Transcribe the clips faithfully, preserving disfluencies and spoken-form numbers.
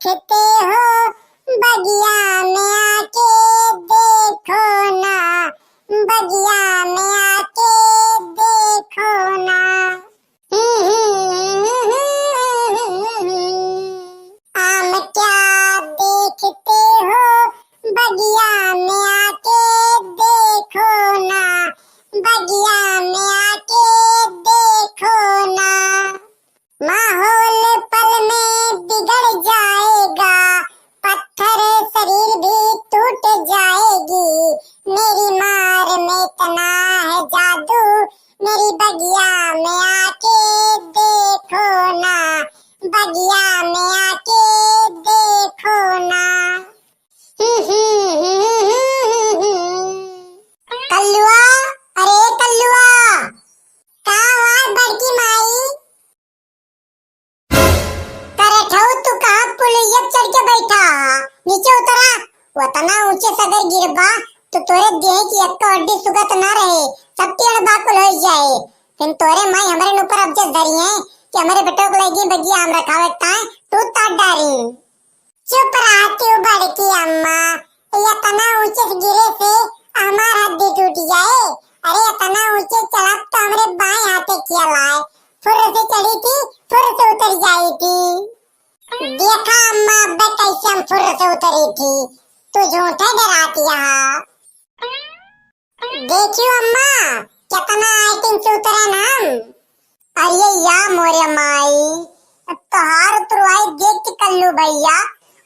देखते हो बगिया में आके देखो ना, बगिया में आके देखो ना। आम क्या देखते हो बगिया में आके देखो ना, बगिया में आके देखो ना। माहौल पल में बिगड़ जाएगा, पत्थर शरीर भी टूट जाएगी। मेरी मार में इतना है जादू, मेरी बगिया में आके देखो ना, बगिया में आके देखो ना। कल्लुआ, अरे कल्लुआ, का हुआ बड़की माई? करे ठऊ, तू कहाँ पुलैया पे चढ़ के बैठा हा? नीचे उतरा। वतना ऊँचे से अगर गिरबा, तो तोरे देह की एक हड्डी सुगत ना रहे, सब टेढ़ बाकुल होइ जाए। फिर तोरे माई हमरे ऊपर अब जस धरी है कि हमरे बेटो को लगी बगिया हम रखावे ताए, तू तार डारी। चुप रहा तू बड़की अम्मा, इतना ऊँचे से गिरे से हमार हड्डी टूट जाए? अरे इतना ऊँचे चढ़ब तो हमरे बाएं हाथे खेल आए, फुर्र से चढ़ी थी, फुर्र से उतर जाई थी। देखा अम्मा, अब्बे कैसे हम फुर्र से उतरी थी, तू झूठे डराती हा। देखियो अम्मा, कितना acting से उतरन हम। अरे या मोरे माई, तोहार उतरवाई देख के कल्लू भैया,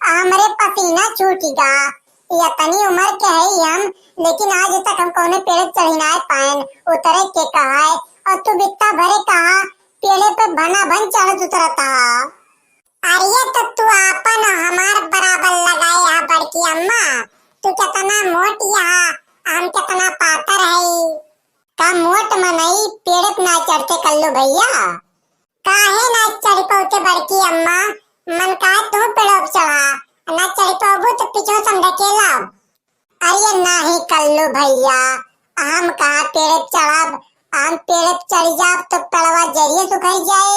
हमरे पसीना छूटिगा। इतनी उम्र के हई हम, लेकिन आज तक हम कौनो पेड़ चढ़ी ना पाएन, उतरे के कहा है, और तू बित्ता भरे कहा पेड़े पे भना भन चढ़त उतरत हा। अरे तो तू आपन हमार बराबर लगाए हा बड़की अम्मा, तू कितना मोटी हा, हम कितना पातर हई। का मोट मनई पेड़ पे ना चढ़ते कल्लू भैया? काहे ना चढ़ पौते बड़की अम्मा, मन कहा तू पेड़ों पे चढ़ा, ना चढ़ पौबू तो पीछे से हम ढकेलब। अरे नाही कल्लू भैया, हम कहाँ पेड़ पे चढ़ब, हम पेड़ पे चढ़ जाब तो पेड़वा जरिए सुखाई जाए।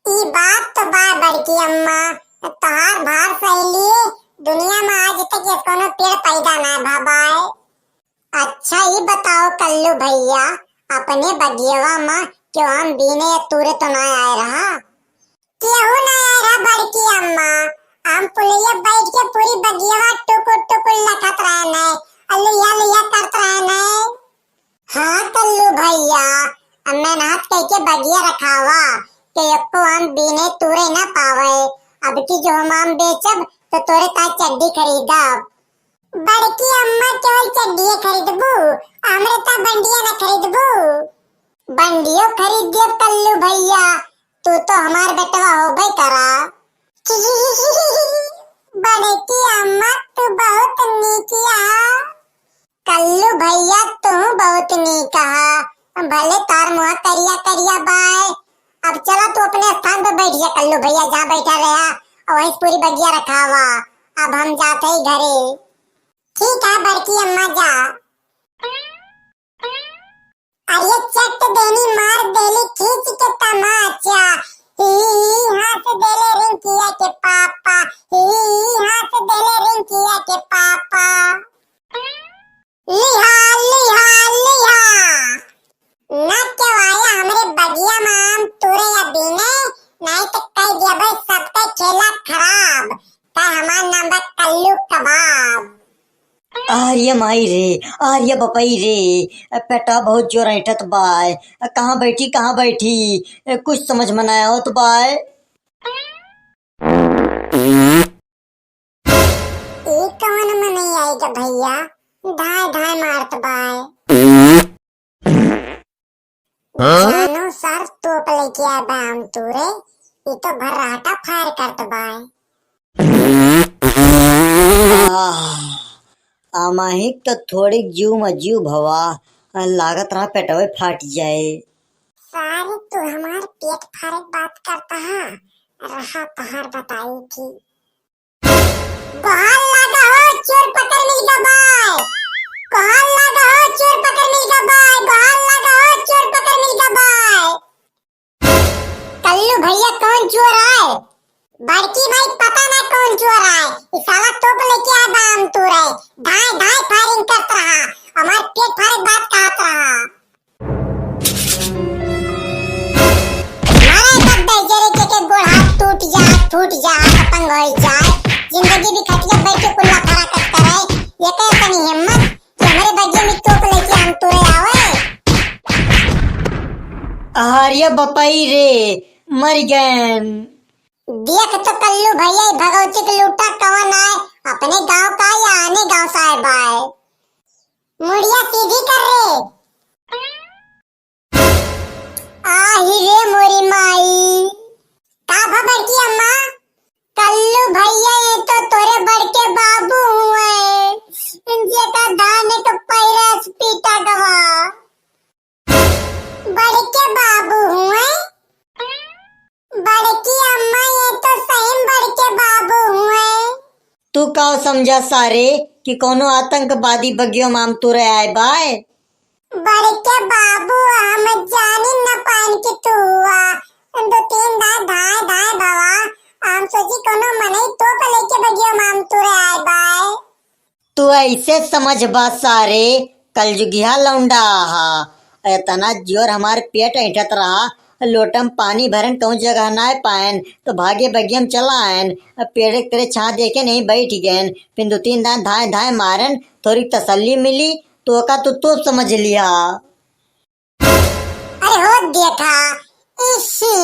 ई बात तो बा बड़की अम्मा, तोहार भार सहेलिए दुनिया में आज तक ये कोनो पेड़ पैदा ना भा बाय। अच्छा ई बताओ कल्लू भैया, अपने बगियवा में क्यों हम बीने या तूरे तो ना आए रहा? केहू ना आए रहा बड़की अम्मा, हम पुलिया बैठ के पूरी बगियवा टुकुर टुकुर लखत रहे नहीं, और लुया लुया करत रहे नहीं। हाँ कल्लू भैया, अब मेहनत करके बगिया रखावा, कि एको हम बीने तूरे ना पावे। अब की जो हम आम बेचब, तो तोरे ता चड्डी खरीदब। बड़की अम्मा केवल चड्डिए खरीदबू, हमरे ता बंडिया ना खरीदबू। बंडियो खरीद देब कल्लू भैया, तू तो हमार बेटवा होबे करा। बड़की अम्मा तू बहुत नीक हा। कल्लू भैया तू बहुत नीक हा, भले तार मुँह करिया करिया बाय। अब चला तू अपने स्थान पे बैठ जा कल्लू भैया, जहाँ बैठा रहा और वहीं पूरी बगिया रखावा। अब हम जाते ही घरे। ठीक है बड़की अम्मा जा। अरे चट देनी मार देली खींच के तमाचा। ही, ही, हंस देले रिंकिया के पापा। ही, ही, हंस देले रिंकिया के पापा। लिहा, लिहा, लिहा। ना केवाया हमरे बगिया में आम तूरे या बीने, नहीं तो कह देबे सबके खेला खराब। का हमार नाम बा कल्लू कबाब। आर्य माई रे, आर्य बपई रे, पेटवा बहुत जोर ऐंठत बाय। कहाँ बैठी, कहाँ बैठी, कुछ समझ में ना आवत बाय। ई कौन मनई आई ग भैया, धाय धाय मारत बाय। हाँ? जानो सर, तोप लेके आए बा हम तूरे, ई तो भर्राटा फायर करत बाय। आह, अमाहिक तो थोड़िक जीव में जीव भवा, लागत रहा पेटवे फाट जाए। सारे तू हमार पेट फाड़े बात करता हा, रहा तहार बताई थी। गोहार लागा हो, चोर पकड़ मिल गा बाय। गोहार लागा हो, चोर पकड़ मिल गा बाय। गोहार लागा हो, चोर पकड़ मिल गा बाय। कल्लू भैया कौन चोर आए? बड़की भाई, पता ना कौन चोर आए, ई साला तोप लेके आए बा आम तूरे। धाए धाए firing करत रहा, हमार पेट फाड़े के बात कहत रहा। मारे तब दे जरे के, के गोड़ हाथ टूट जाए, फूट जाए, अपंग हो जाए, जिंदगी भी खटिया बैठ के कुल्ला फरा करत रहे, ये कहे तनी हिम्मत कि हमरे बगिया में तोप लेके आम तूरे आवे। अरे बपई रे, मर गए। देख तो कल्लू भैया, ई भगवती के लूटा कवन आए, अपने गांव का या आने गांव से आए बाए। मुड़िया सीधी कर रे। आही रे मोरी माई। का भा बड़की अम्मा? कल्लू भैया, ये तो तोरे बड़के बाबू हुए, जेका धान के पैरस पीटा गवा। बड़के बाबू हुए। बड़की अम्मा, ये तो सही में बड़के बाबू हुए। तू का समझा सारे कि कोनो आतंकवादी बगियो में आम तूरे आए बाए? बड़के बाबू, हम जानी न पाइन कि तू हुआ। दो तीन दाए धाए धाए बाबा, हम सोची कोनो मनई तोप लेके बगियो में आम तूरे आए बाए। तू ऐसे समझ बा सारे, कलजुगिया लौंडा हा। इतना जोर हमार पेट ऐंठत रहा, लोटम पानी भरन कहूँ जगह नाय पाएन, तो भागे बगियम चला आएन। अब पेड़ के तरे छाँह देके नहीं बैठ गएन, फिर दो तीन दान धाए धाए मारन, थोड़ी तसल्ली मिली, तो ओका तू तोप समझ लिया। अरे हो देखा, इसी